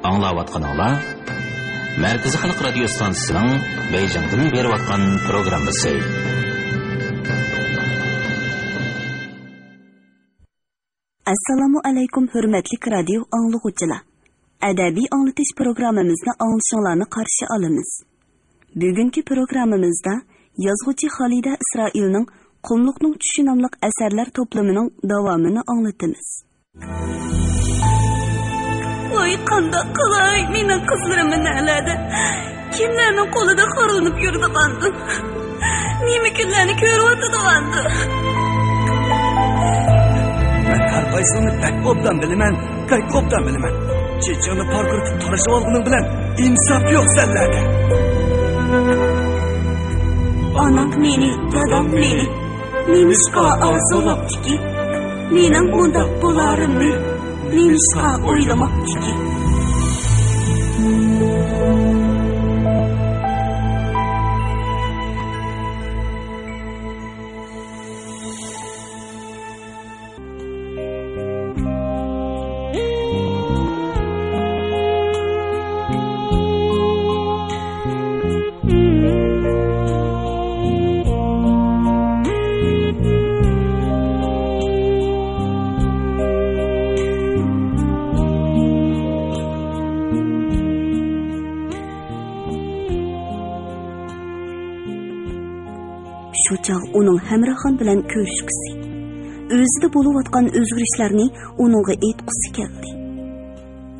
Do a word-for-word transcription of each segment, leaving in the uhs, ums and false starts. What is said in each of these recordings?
ئاڭلاۋاتقىنىڭلار مەركىزىي خەلق رادىيو ستانسىسىنىڭ بېيجىڭدىن بېرىۋاتقان پروگراممىسى. ئەسسالامۇ ئەلەيكۇم، ھۆرمەتلىك رادىيو ئاڭلىغۇچىلار! ئەدەبىي ئاڭلىتىش پروگراممىمىزنى ئاڭلىشىڭلارنى قارشى ئالىمىز. بۈگۈنكى پروگراممىمىزدا يازغۇچى خالىدە ئىسرائىلنىڭ قۇملۇقنىڭ چۈشى ناملىق ئەسەرلەر توپلىمىنىڭ داۋامىنى ئاڭلىتىمىز. ۋاي، قانداق قىلاي؟ مېنىڭ قىزلىرىم نەلەردە؟ كىملەرنىڭ قولىدا خورلىنىپ يۈرىدىغاندۇ؟ نېمە كۈنلەرنى كۆرۈۋاتىدىغاندۇ؟ مەن ھەر قايسىڭنى بەك ئوبدان بىلىمەن، بەك ئوبدان بىلىمەن. چېچىڭنى پارقىرىتىپ تارىشىۋالغىنىڭ بىلەن ئىنساپ يوق سەنلەردە. ئانام مېنى، دادام مېنى نېمىشقا ئارزۇلاپتىكى؟ مېنىڭ مۇنداق بولارىمنى نېمىشقا ئويلىماپتىكى؟ شۇ چاغ ئۇنىڭ ھەمراخان بىلەن كۆرۈشكۈسى، ئۆزىدە بولۇۋاتقان ئۆزگىرىشلەرنى ئۇنىڭغا ئېيتقۇسى كەلدى.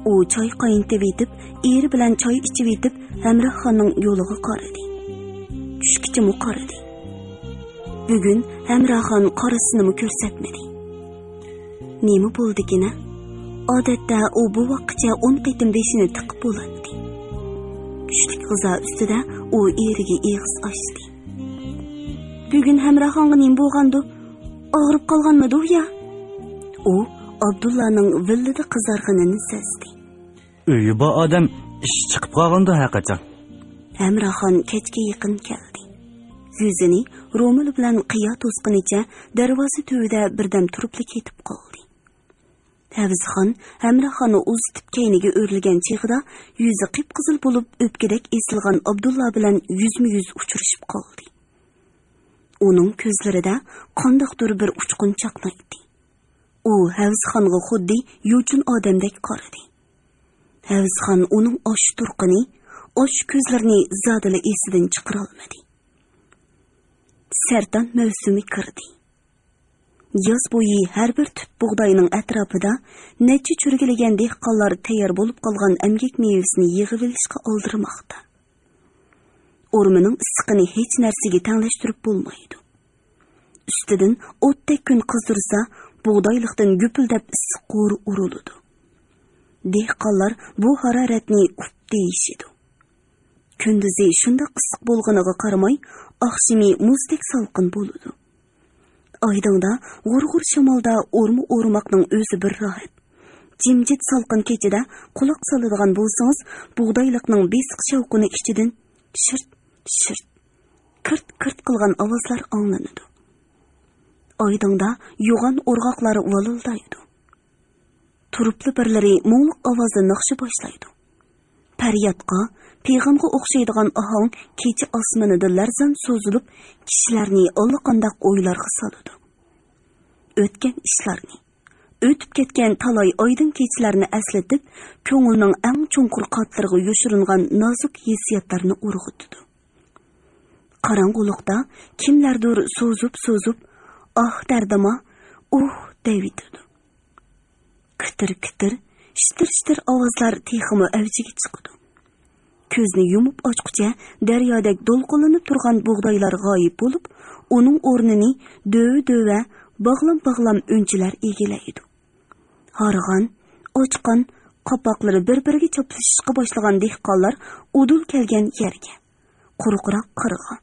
ئۇ چاي قاينىتىۋېتىپ، ئېرى بىلەن چاي ئىچىۋېتىپ، ھەمراخاننىڭ يولىغا قارىدى. چۈشكىچىمۇ قارىدى. بۈگۈن ھەمراخان قارىسىنىمۇ كۆرسەتمىدى. نېمە بولدىكىنە؟ ئادەتتە ئۇ بۇ ۋاققىچە ئون قېتىم بېشىنى تىقىپ بولاتتى. چۈشلۈك غىزا ئۈستىدە ئۇ ئېرىگە ئېغىز ئاچتى. بۈگۈن ھەمراخانغا نېمە بولغاندۇ؟ ئاغرىپ قالغانمىدۇ يا؟ ئۇ ئابدۇللانىڭ ۋىللىدە قىزارغىنىنى سەزدى. ئۆيى بار ئادەم ئىش چىقىپ قالغاندۇ ھەرقاچان. ھەمراخان كەچكە يېقىن كەلدى. يۈزىنى رومال بىلەن قىيا توسقىنىچە دەرۋازا تۈۋىدە بىردەم تۇرۇپلا كېتىپ قالدى. ھەۋزىخان ھەمراخاننى ئۇزىتىپ كەينىگە ئۆرۈلگەن چېغىدا يۈزى قىپقىزىل بولۇپ، ئۆپكىدەك ئېسىلغان ئابدۇللا بىلەن يۈزمۇ يۈز ئۇچرىشىپ قالدى. ئۇنىڭ كۆزلىرىدە قانداقتۇر بىر ئۇچقۇن چاقنايتتى. ئۇ ھەۋزىخانغا خۇددى يوچۇن ئادەمدەك قارىدى. ھەۋزىخان ئۇنىڭ ئاشۇ تۇرقىنى، ئاشۇ كۆزلىرىنى زادىلا ئېسىدىن چىقىرالمىدى. سەرتان مەۋسۇمى كىردى. ياز بويى ھەر بىر تۈپ بۇغداينىڭ ئەتراپىدا نەچچە چۆرگىلىگەن دېھقانلار تەييار بولۇپ قالغان ئەمگەك مېۋىسىنى يىغىۋېلىشقا ئالدىرىماقتا. ئورمىنىڭ ئىسسىقىنى ھېچ نەرسىگە تەڭلەشتۈرۈپ بولمايدۇ. ئۈستىدىن ئوتتەك كۈن قىزدۇرسا، بۇغدايلىقتىن گۈپۈلدەپ ئىسسىق قورۇ ئۇرۇلىدۇ. دېھقانلار بۇ ھارارەتنى ئۇپ دېيىشىدۇ. كۈندۈزى شۇنداق ئىسسىق بولغىنىغا قارىماي، ئاخشىمى مۇزدەك سالقىن بولىدۇ. ئايدىڭدا غۇر-غۇر شامالدا ئورما ئورماقنىڭ ئۆزى بىر راھەت. جىمجىت سالقىن كېچىدە قۇلاق سالىدىغان بولسىڭىز، بۇغدايلىقنىڭ بېسىق شاۋقۇنى ئىچىدىن شىرت، شىرت، كىرت، كىرت قىلغان ئاۋازلار ئاڭلىنىدۇ. ئايدىڭدا يوغان ئورغاقلار ۋالىلدايدۇ. تۇرۇپلا بىرلىرى مۇڭلۇق ئاۋازدا ناخشا باشلايدۇ. پەريادقا، پىغانغا ئوخشايدىغان ئاھاڭ كېچە ئاسمىنىدا لەرزان سوزۇلۇپ، كىشىلەرنى ئاللىقانداق ئويلارغا سالىدۇ. ئۆتكەن ئىشلارنى، ئۆتۈپ كەتكەن تالاي ئايدىڭ كېچىلەرنى ئەسلىتىپ، كۆڭۈلنىڭ ئەڭ چوڭقۇر قاتلىرىغا يوشۇرۇنغان نازۇك ھېسسىياتلارنى ئۇرغۇتىدۇ. قاراڭغۇلۇقتا كىملەردۇر سوزۇپ-سوزۇپ، «ئاھ، دەردىما، ئۇھ» دەۋېتىدۇ. كىتىر-كىتىر، شىتىر-شىتىر ئاۋازلار تېخىمۇ ئەۋجىگە چىقىدۇ. كۆزنى يۇمۇپ ئاچقۇچە دەريادەك دولقۇنلىنىپ تۇرغان بۇغدايلار غايىب بولۇپ، ئۇنىڭ ئورنىنى دۆۋە-دۆۋە، باغلام-باغلام ئۈنچىلەر ئىگىلەيدۇ. ھارغان، ئاچقان، قاپاقلىرى بىر-بىرىگە چاپلىشىشقا باشلىغان دېھقانلار ئۇدۇل كەلگەن يەرگە، قۇرۇقراق قىرغا،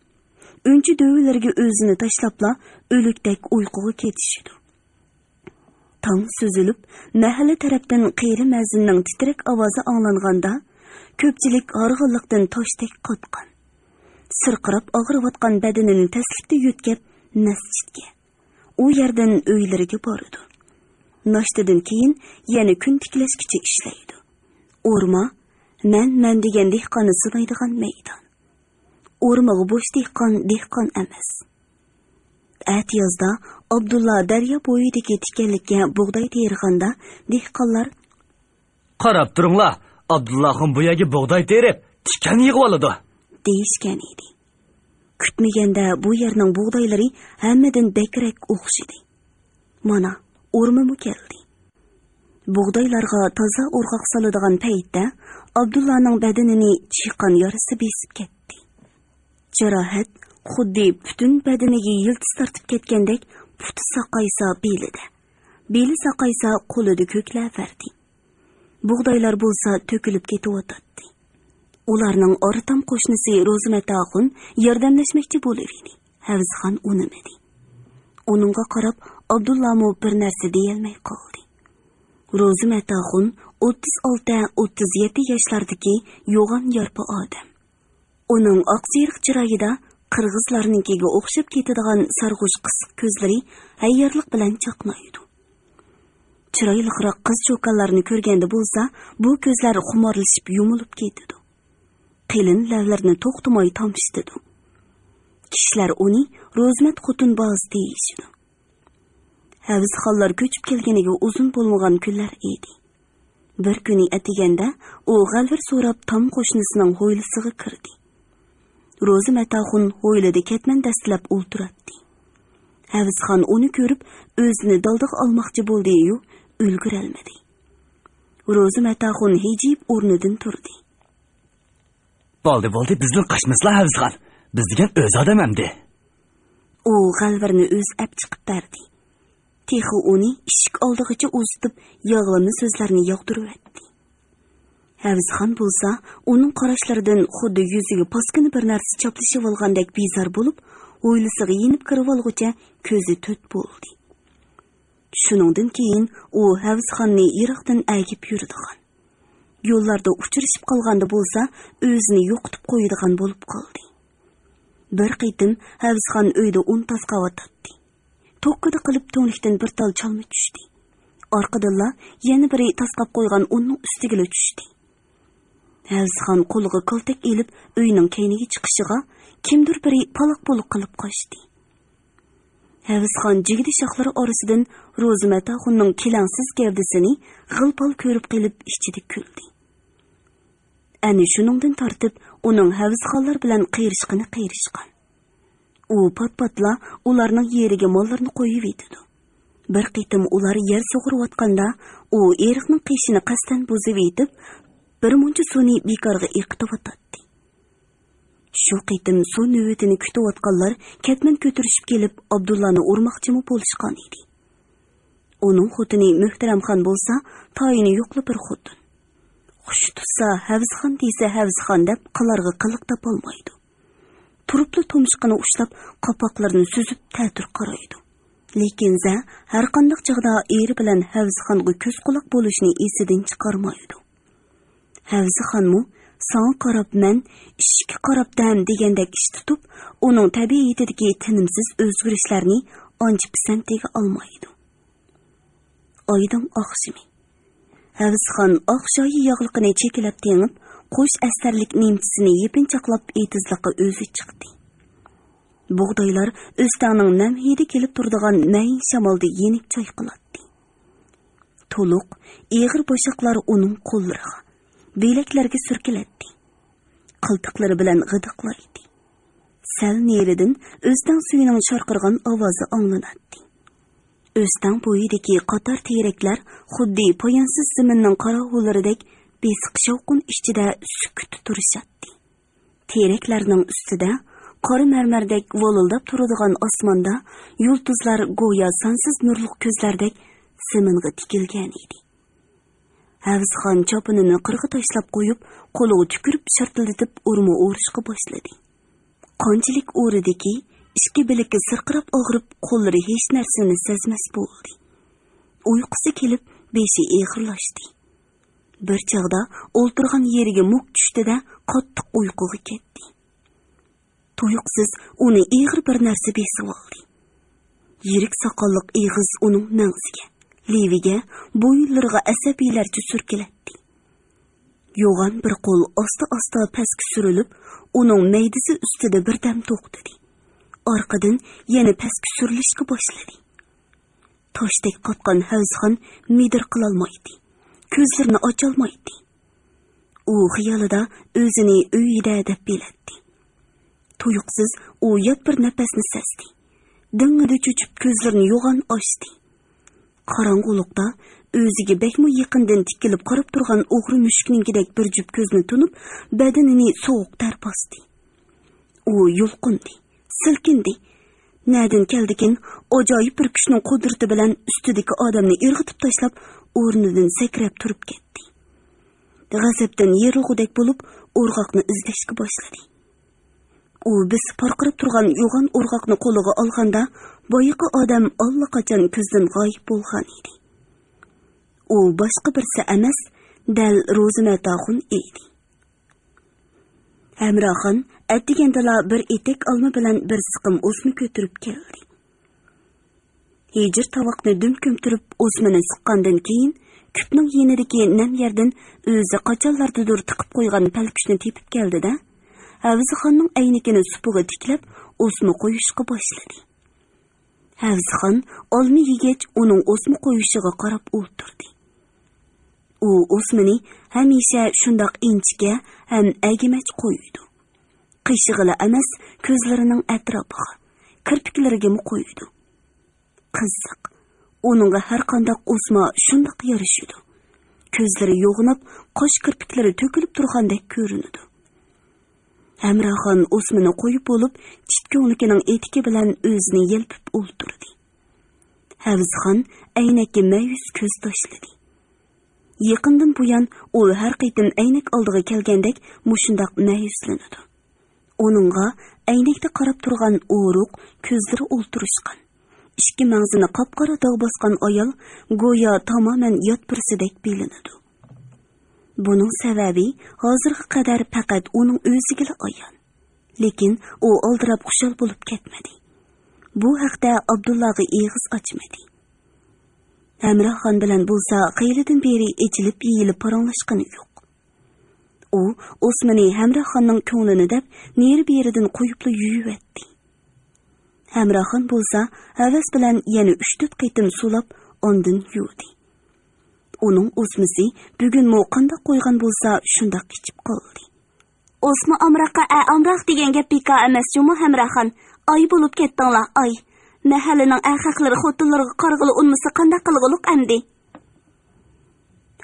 ئۈنچە دۆۋىلىرىگە ئۆزىنى تاشلاپلا، ئۆلۈكتەك ئۇيقۇغا كېتىشىدۇ. تاڭ سۈزۈلۈپ، مەھەللە تەرەپتىن قېرى مەزىننىڭ تىترەك ئاۋازى ئاڭلانغاندا، كۆپچىلىك ھارغىنلىقتىن تاشتەك قاتقان، سىرقىراپ ئاغرىۋاتقان بەدىنىنى تەسلىكتە يۆتكەپ، مەسچىتكە، ئۇ يەردىن ئۆيلىرىگە بارىدۇ. ناشتىدىن كېيىن يەنە كۈن تىكلەشكىچە ئىشلەيدۇ. ئورما، مەن، مەن دېگەن دېھقاننى سىنايدىغان مەيدان. ئورمىغا بوش دېھقان، دېھقان ئەمەس. ئەتىيازدا ئابدۇللا دەريا بويىدىكى تىكەنلىككە بۇغداي تېرىغاندا، دېھقانلار، «قاراپ تۇرۇڭلار، ئابدۇللاخۇن بۇ يەرگە بۇغداي تېرىپ، تىكەن يىغىۋالىدۇ» دېيىشكەن ئىدى. كۈتمىگەندە بۇ يەرنىڭ بۇغدايلىرى ھەممىدىن بەكرەك ئوخشىدى. مانا، ئورمىمۇ كەلدى. بۇغدايلارغا تازا ئورغاق سالىدىغان پەيتتە ئابدۇللانىڭ بەدىنىنى چىقان يارىسى بېسىپ كەتتى. جاراھەت خۇددى پۈتۈن بەدىنىگە يىلتىز تارتىپ كەتكەندەك، پۇتى ساقايسا بېلىدە، بېلى ساقايسا قولىدا كۆكلەۋەردى. بۇغدايلار بولسا تۆكۈلۈپ كېتىۋاتاتتى. ئۇلارنىڭ ئارىتام قوشنىسى روزىمەت ئاخۇن ياردەملەشمەكچى بولۇۋىدى. ھەۋزىخان ئۇنىمىدى. ئۇنىڭغا قاراپ ئابدۇللامۇ بىر نەرسە دېيەلمەي قالدى. روزىمەت ئاخۇن ئوتتۇز ئالتە، ئوتتۇز يەتتە ياشلاردىكى يوغان يارپا ئادەم. ئۇنىڭ ئاقسېرىق چىرايىدا قىرغىزلارنىڭكىگە ئوخشاپ كېتىدىغان سارغۇچ قىسىق كۆزلىرى ھەييارلىق بىلەن چاقنايدۇ. چىرايلىقراق قىز چوكانلارنى كۆرگەندە بولسا، بۇ كۆزلەر خۇمارلىشىپ يۇمۇلۇپ كېتىدۇ. قېلىن لەۋلىرىنى توختىماي تامشىتىدۇ. كىشىلەر ئۇنى روزىمەت خوتۇن بالىسى دېيىشىدۇ. ھەۋزىخانلار كۆچۈپ كەلگىنىگە ئۇزۇن بولمىغان كۈنلەر ئىدى. بىر كۈنى ئەتىگەندە ئۇ غەلۋىر سوراپ تام قوشنىسىنىڭ ھويلىسىغا كىردى. روزىمەت ئاخۇن ھويلىدا كەتمەن دەستىلەپ ئولتۇراتتى. ھەۋزىخان ئۇنى كۆرۈپ، ئۆزىنى دالدىغا ئالماقچى بولدى-يۇ، ئۈلگۈرەلمىدى. روزىمەت ئاخۇن ھىجىيىپ ئورنىدىن تۇردى. بولدى، بولدى، بىزدىن قاچمىسىلا، ھەۋزىخان. بىز دېگەن ئۆز ئادەم ئەمدى. ئۇ غەلۋىرنى ئۆزى ئەپ چىقىپ بەردى. تېخى ئۇنى ئىشىك ئالدىغىچە ئۇزىتىپ، ياغلىما سۆزلەرنى ياغدۇرۇۋەتتى. ھەۋزىخان بولسا ئۇنىڭ قاراشلىرىدىن خۇددى يۈزىگە پاسكىنا بىر نەرسە چاپلىشىۋالغاندەك بىزار بولۇپ، ھويلىسىغا يېنىپ كىرىۋالغۇچە كۆزى تۆت بولدى. شۇنىڭدىن كېيىن ئۇ ھەۋزىخاننى يىراقتىن ئەگىپ يۈرىدىغان، يوللاردا ئۇچرىشىپ قالغاندا بولسا ئۆزىنى يوقىتىپ قويىدىغان بولۇپ قالدى. بىر قېتىم ھەۋزىخان ئۆيدە ئۇن تاسقاۋاتاتتى. توككىدە قىلىپ تۈڭلۈكتىن بىر تال چالما چۈشتى. ئارقىدىنلا يەنە بىرى تاسقاپ قويغان ئۇننىڭ ئۈستىگىلا چۈشتى. ھەۋزىخان قولىغا كالتەك ئېلىپ ئۆينىڭ كەينىگە چىقىشىغا، كىمدۇر بىرى پالاق-پۇلۇق قىلىپ قاچتى. ھەۋزىخان جىگدە شاخلىرى ئارىسىدىن روزىمەت ئاخۇننىڭ كېلەڭسىز گەۋدىسىنى غىل-پال كۆرۈپ قېلىپ ئىچىدە كۈلدى. ئەنە شۇنىڭدىن تارتىپ ئۇنىڭ ھەۋزىخانلار بىلەن قېرىشقىنى قېرىشقان. ئۇ پات-پاتلا ئۇلارنىڭ يېرىگە ماللىرىنى قويۇۋېتىدۇ. بىر قېتىم ئۇلار يەر سۇغۇرۇۋاتقاندا، ئۇ ئېرىقنىڭ قېشىنى قەستەن بۇزۇۋېتىپ، بىر مۇنچە سۇنى بىكارغا ئېقىتىۋاتاتتى. شۇ قېتىم سۇ نۆۋىتىنى كۈتۈۋاتقانلار كەتمەن كۆتۈرۈشۈپ كېلىپ، ئابدۇللانى ئۇرماقچىمۇ بولۇشقان ئىدى. ئۇنىڭ خوتۇنى مۆھتەرەمخان بولسا تايىنى يوقلا بىر خوتۇن. خۇش تۇتسا ھەۋزىخان دېسە ھەۋزىخان دەپ قىلارغا قىلىق تاپالمايدۇ. تۇرۇپلا تۇمشۇقىنى ئۇشلاپ، قاپاقلىرىنى سۈزۈپ تەتۈر قارايدۇ. لېكىن زە ھەرقانداق چاغدا ئېرى بىلەن ھەۋزىخانغا كۆز-قۇلاق بولۇشنى ئېسىدىن چىقارمايدۇ. ھەۋزىخانمۇ «ساڭا قاراپ مەن، ئىشىككە قاراپ دەم» دېگەندەك ئىش تۇتۇپ، ئۇنىڭ تەبىئىتىدىكى تىنىمسىز ئۆزگىرىشلەرنى ئانچە پىسەنتىگە ئالمايدۇ. ئايدىڭ ئاخشىمى. ھەۋزىخان ئاق شايى ياغلىقىنى چېكىلەپ تېڭىپ، قوش ئەستەرلىك نېمچىسىنى يېپىنچاقلاپ ئېتىزلىققا ئۆزى چىقتى. بۇغدايلار ئۆستەڭنىڭ نەم ھىدى كېلىپ تۇرىدىغان مەيىن شامالدا يېنىك چايقىلاتتى. تولۇق، ئېغىر بوشاقلار ئۇنىڭ قوللىرىغا، بىلەكلىرىگە سۈركىلەتتى. قىلتىقلىرى بىلەن غىدىقلايتتى. سەل نېرىدىن ئۆستەڭ سۈيىنىڭ شارقىرىغان ئاۋازى ئاڭلىناتتى. ئۆستەڭ بويىدىكى قاتار تېرەكلەر خۇددى پايانسىز زېمىننىڭ قاراۋۇللىرىدەك بېسىق شاۋقۇن ئىچىدە سۈكۈتتە تۇرۇشاتتى. تېرەكلەرنىڭ ئۈستىدە قارا مەرمەردەك ۋۇلۇلداپ تۇرىدىغان ئاسماندا يۇلتۇزلار گويا سانسىز نۇرلۇق كۆزلەردەك زېمىنغا تىكىلگەن ئىدى. ھەۋزىخان چاپىنىنى قىرغا تاشلاپ قويۇپ، قولىغا تۈكۈرۈپ شارتىلدىتىپ ئۇرما ئۇرۇشقا باشلىدى. قانچىلىك ئۇرىدىكى، ئىككى بىلىكى سىرقىراپ ئاغرىپ، قوللىرى ھېچ نەرسىنى سەزمەس بولدى. ئۇيقۇسى كېلىپ، بېشى ئېغىرلاشتى. بىر چاغدا ئولتۇرغان يېرىگە مۇك چۈشتى-دە، قاتتىق ئۇيقۇغا كەتتى. تۇيۇقسىز ئۇنى ئېغىر بىر نەرسە بېسىۋالدى. يىرىك ساقاللىق ئېغىز ئۇنىڭ مەڭزىگە، لېۋىگە، بويۇنلىرىغا ئەسەبىيلەرچە سۈركىلەتتى. يوغان بىر قول ئاستا-ئاستا پەسكە سۈرۈلۈپ، ئۇنىڭ مەيدىسى ئۈستىدە بىردەم توختىدى. ئارقىدىن يەنە پەسكە سۈرۈلۈشكە باشلىدى. تاشتەك قاتقان ھەۋزىخان مىدىرقىلالمايتتى. كۆزلىرىنى ئاچالمايتتى. ئۇ خىيالىدا ئۆزىنى ئۆيىدە دەپ بىلەتتى. تۇيۇقسىز ئۇ يات بىر نەپەسنى سەزدى. دىڭڭىدە چۆچۈپ كۆزلىرىنى يوغان ئاچتى. قاراڭغۇلۇقتا ئۆزىگە بەكمۇ يېقىندىن تىكىلىپ قاراپ تۇرغان ئوغرى مۈشۈكنىڭكىدەك بىر جۈپ كۆزنى تونۇپ، بەدىنىنى سوغۇق تەر باستى. ئۇ يۇلقۇندى، سىلكىندى. نەدىن كەلدىكىن، ئاجايىپ بىر كۈچنىڭ قۇدرىتى بىلەن ئۈستىدىكى ئادەمنى ئىرغىتىپ تاشلاپ، ئورنىدىن سەكرەپ تۇرۇپ كەتتى. غەزەپتىن يېرىلغۇدەك بولۇپ، ئورغاقنى ئىزدەشكە باشلىدى. ئۇ بېسىپ پارقىراپ تۇرغان يوغان ئورغاقنى قولىغا ئالغاندا، بايىقى ئادەم ئاللىقاچان كۆزدىن غايىب بولغان ئىدى. ئۇ باشقا بىرسى ئەمەس، دەل روزىمەتاخۇن ئىدى. ھەمراخان ئەتىگەندىلا بىر ئېتەك ئالما بىلەن بىر سىقىم ئوسما كۆتۈرۈپ كەلدى. ھېجىر تاۋاقنى دۈم كۆمتۈرۈپ ئوسمىنى سىققاندىن كېيىن، كۈپنىڭ يېنىدىكى نەم يەردىن ئۆزى قاچانلاردىدۇر تىقىپ قويغان پەلكۈشنى تېپىپ كەلدى-دە، ھەۋزىخاننىڭ ئەينىكىنى سۇپىغا تىكلەپ، ئوسما قويۇشقا باشلىدى. ھەۋزىخان ئالما يېگەچ، ئۇنىڭ ئوسما قويۇشىغا قاراپ ئولتۇردى. ئۇ ئوسمىنى ھەمىشە شۇنداق ئىنچىكە ھەم ئەگىمەچ قويىدۇ. قېشىغىلا ئەمەس، كۆزلىرىنىڭ ئەتراپىغا، كىرپىكلىرىگىمۇ قويىدۇ. قىزىق، ئۇنىڭغا ھەرقانداق ئوسما شۇنداق يارىشىدۇ. كۆزلىرى يوغىناپ، قاش كىرپىكلىرى تۆكۈلۈپ تۇرغاندەك كۆرۈنىدۇ. ھەمراخان ئوسمىنى قويۇپ بولۇپ، چىت كۆڭلىكىنىڭ ئېتىكى بىلەن ئۆزىنى يەلپۈپ ئولتۇردى. ھەۋزىخان ئەينەككە مەيۈس كۆز تاشلىدى. يېقىندىن بۇيان ئۇ ھەر قېتىم ئەينەك ئالدىغا كەلگەندەك مۇشۇنداق مەيۈسلىنىدۇ. ئۇنىڭغا ئەينەكتە قاراپ تۇرغان ئورۇق كۆزلىرى ئولتۇرۇشقان، ئىككى مەڭزىنى قاپقارا داغ باسقان ئايال گويا تامامەن يات بىرسىدەك بىلىنىدۇ. بۇنىڭ سەۋەبى ھازىرغا قەدەر پەقەت ئۇنىڭ ئۆزىگىلا ئايان. لېكىن ئۇ ئالدىراپ خۇشال بولۇپ كەتمىدى. بۇ ھەقتە ئابدۇللاغا ئېغىز ئاچمىدى. ھەمراخان بىلەن بولسا خېلىدىن بېرى ئېچىلىپ يېيىلىپ پاراڭلاشقىنى يوق. ئۇ ئوسمىنى ھەمراخاننىڭ كۆڭلىنى دەپ نېرى بېرىدىن قويۇپلا يۇيۇۋەتتى. ھەمراخان بولسا ھەۋەس بىلەن يەنە ئۈچ تۆت قېتىم سۇلاپ ئاندىن يۇدى. ئۇنىڭ ئوسمىسى بۈگۈنمۇ قانداق قويغان بولسا شۇنداق ئىچىپ قالدى. ئوسما ئامراققا ئە ئامراق دېگەن گەپ بىكار ئەمەس جۇمۇ ھەمراخان. ئاي بولۇپ كەتتىڭلار، ئاي. مەھەللىنىڭ ئەخەقلىرى خوتۇنلىرىغا قارىغىلى ئۇنمىسا قانداق قىلغۇلۇق ئەمدى؟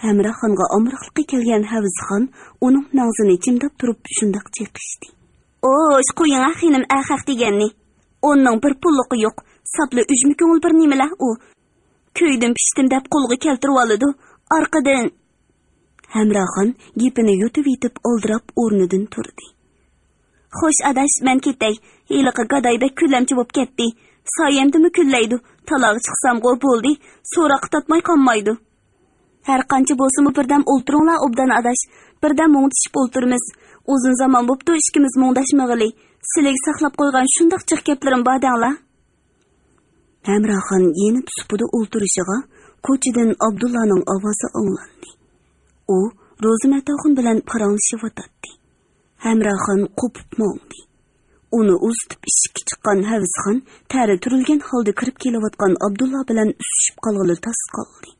ھەمراخانغا ئامراقلىقى كەلگەن ھەۋزىخان ئۇنىڭ مەڭزىنى چىمداپ تۇرۇپ شۇنداق چېقىشتى. ئوش، قويۇڭا خېنىم ئەخەق دېگەننى. ئۇنىڭ بىر پۇللۇقى يوق. ساپلا ئۈجمە كۆڭۈل بىر نېمىلە ئۇ. كۆيدۈم پىشتىم دەپ قولغا كەلتۈرۈۋالىدۇ. ئارقىدىن ھەمراخان گېپىنى يۇتۇۋېتىپ ئالدىراپ ئورنىدىن تۇردى. خوش ئاداش، مەن كېتەي. ھېلىقى گاداي بەك كۈنلەمچى بوپ كەتتى. سايەمدىمۇ كۈنلەيدۇ. تالاغا چىقسامغۇ بولدى. سوراققا تارتماي قالمايدۇ. ھەر قانچە بولسىمۇ بىردەم ئولتۇرۇڭلار ئوبدان ئاداش. بىردەم مۇڭدىشىپ ئولتۇرىمىز. ئۇزۇن زامان بوپتۇ ئىككىمىز مۇڭداشمىغىلى. سىلىگە ساقلاپ قويغان شۇنداق جىق گەپلىرىم بار دەڭلار. ھەمراخان يېنىپ سۇپىدا ئولتۇرۇشىغا كوچىدىن ئابدۇللانىڭ ئاۋازى ئاڭلاندى. ئۇ روزىمەتاخۇن بىلەن پاراڭلىشىۋاتاتتى. ھەمراخان قوپۇپ ماڭدى. ئۇنى ئۇزىتىپ ئىشىككە چىققان ھەۋزىخان تەرى تۈرۈلگەن ھالدا كىرىپ كېلىۋاتقان ئابدۇللا بىلەن ئۇچرىشىپ قالغىلى تاس قالدى.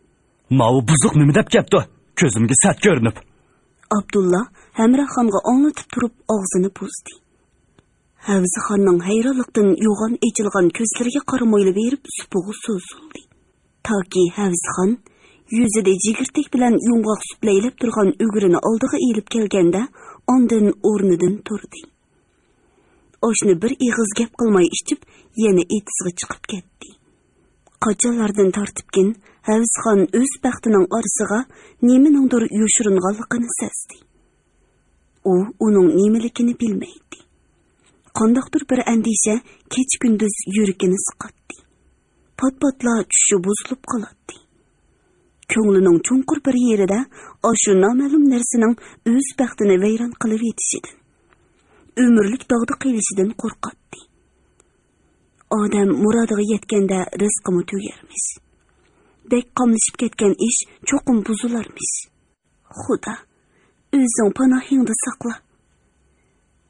ماۋۇ بۇزۇق نېمە دەپ كەپتۇ؟ كۆزۈمگە سەت كۆرۈنۈپ. ئابدۇللا ھەمراخانغا ئاڭلىتىپ تۇرۇپ ئاغزىنى بۇزدى. ھەۋزىخاننىڭ ھەيرانلىقتىن يوغان ئېچىلغان كۆزلىرىگە قارىمايلا بېرىپ سۇپىغا سوزۇلدى. تاكى ھەۋزىخان يۈزىدە جىگىرتەك بىلەن يۇڭغاق سۈت لەيلەپ تۇرغان ئۈگرىنى ئالدىغا ئېلىپ كەلگەندە ئاندىن ئورنىدىن تۇردى. ئاشنى بىر ئېغىز گەپ قىلماي ئىچىپ يەنە ئېتىزغا چىقىپ كەتتى. قاچانلاردىن تارتىپكىن ھەۋزىخان ئۆز بەختىنىڭ ئارىسىغا نېمىنىڭدۇر يوشۇرۇنغانلىقىنى سەزدى. ئۇ ئۇنىڭ نېمىلىكىنى بىلمەيتتى. قانداقتۇر بىر ئەندىشە كېچە-كۈندۈز يۈرىكىنى سىقاتتى. پات-پاتلا چۈشى بۇزۇلۇپ قالاتتى. كۆڭلىنىڭ چوڭقۇر بىر يېرىدە ئاشۇ نامەلۇم نەرسىنىڭ ئۆز بەختىنى ۋەيران قىلىۋېتىشىدىن، ئۆمۈرلۈك داغدا قېلىشىدىن قورقاتتى. ئادەم مۇرادىغا يەتكەندە رىزقىمۇ تۈگەرمىش. بەك قاملىشىپ كەتكەن ئىش چوقۇم بۇزۇلارمىش. خۇدا، ئۆزۈڭ پاناھىڭدا ساقلا.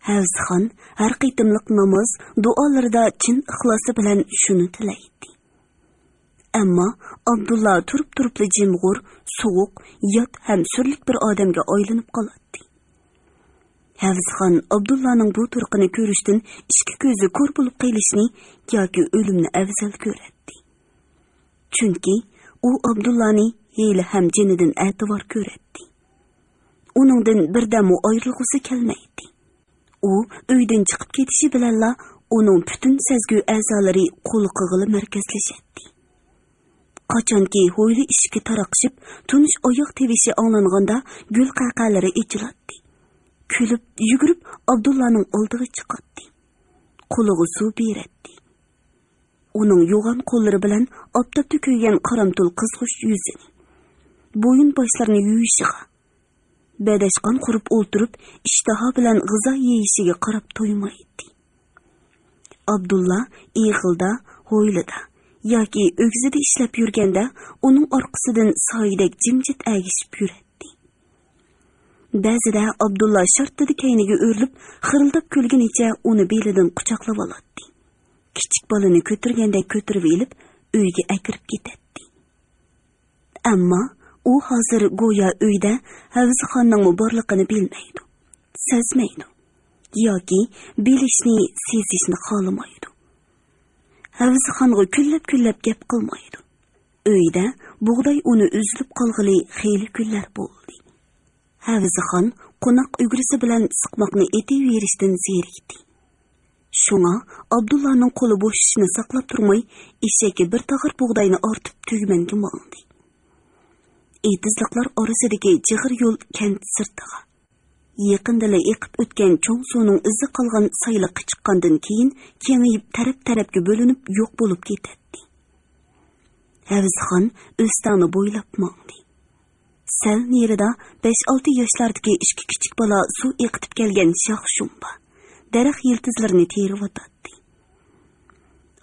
ھەۋزىخان ھەر قېتىملىق ناماز دۇئالىرىدا چىن ئىخلاسى بىلەن شۇنى تىلەيتتى. ئەمما ئابدۇللا تۇرۇپ-تۇرۇپلا جىمغۇر، سوغۇق، يات ھەم سۈرلۈك بىر ئادەمگە ئايلىنىپ قالاتتى. ھەۋزىخان ئابدۇللانىڭ بۇ تۇرقىنى كۆرۈشتىن ئىككى كۆزى كور بولۇپ قېلىشنى ياكى ئۆلۈمنى ئەۋزەل كۆرەتتى. چۈنكى ئۇ ئابدۇللانى ھېلىھەم جېنىدىن ئەتىۋار كۆرەتتى. ئۇنىڭدىن بىردەممۇ ئايرىلغۇسى كەلمەيتتى. ئۇ ئۆيدىن چىقىپ كېتىشى بىلەنلا ئۇنىڭ پۈتۈن سەزگۈ ئەزالىرى قۇلىقىغىلا مەركەزلىشەتتى. قاچانكى ھويلا ئىشىكى تاراقشىپ، تونۇش ئاياغ تىۋىشى ئاڭلانغاندا گۈل قەقەلىرى ئېچىلاتتى. كۈلۈپ، يۈگۈرۈپ ئابدۇللانىڭ ئالدىغا چىقاتتى. قولىغا سۇ بېرەتتى. ئۇنىڭ يوغان قوللىرى بىلەن ئاپتاپتا كۆيگەن قارامتۇل قىزغۇچ يۈزىنى، بويۇن باشلىرىنى يۇيۇشىغا، بەدەشقان قۇرۇپ ئولتۇرۇپ، ئىشتىها بىلەن غىزا يېيىشىگە قاراپ تويمايتتى. ئابدۇللا ئېغىلدا، ھويلىدا ياكى ئۆگزىدە ئىشلەپ يۈرگەندە، ئۇنىڭ ئارقىسىدىن سايىدەك جىمجىت ئەگىشىپ يۈرەتتى. بەزىدە ئابدۇللا شارتتىدە كەينىگە ئۆرۈلۈپ، خىرىلداپ كۈلگىنىچە ئۇنى بېلىدىن قۇچاقلىۋالاتتى. كىچىك بالىنى كۆتۈرگەندەك كۆتۈرۈۋېلىپ، ئۆيگە ئەكىرىپ كېتەتتى. ئەمما ئۇ ھازىر گويا ئۆيدە ھەۋزىخاننىڭمۇ بارلىقىنى بىلمەيدۇ، سەزمەيدۇ ياكى بىلىشنى، سېزىشنى خالىمايدۇ. ھەۋزىخانغا كۈنلەپ-كۈنلەپ گەپ قىلمايدۇ. ئۆيدە بۇغداي ئۇنى ئۈزۈلۈپ قالغىلى خېلى كۈنلەر بولدى. ھەۋزىخان قوناق ئۈگرىسى بىلەن سىقماقنى ئېتىۋېرىشتىن زېرىكتى. شۇڭا ئابدۇللانىڭ قولى بوشىشىنى ساقلاپ تۇرماي، ئېشەككە بىر تاغار بۇغداينى ئارتىپ تۈگمەنگە ماڭدى. ئېتىزلىقلار ئارىسىدىكى جىغىر يول كەنت سىرتىغا، يېقىندىلا ئېقىپ ئۆتكەن چوڭ سۇنىڭ ئىزى قالغان سايلىققا چىققاندىن كېيىن، كېڭىيىپ تەرەپ-تەرەپكە بۆلۈنۈپ يوق بولۇپ كېتەتتى. ھەۋزىخان ئۆستەڭنى بويلاپ ماڭدى. سەل نېرىدا بەش-ئالتە ياشلاردىكى ئىككى كىچىك بالا سۇ ئېقىتىپ كەلگەن شاخ-شۇمبا، دەرەخ يىلتىزلىرىنى تېرىۋاتاتتى.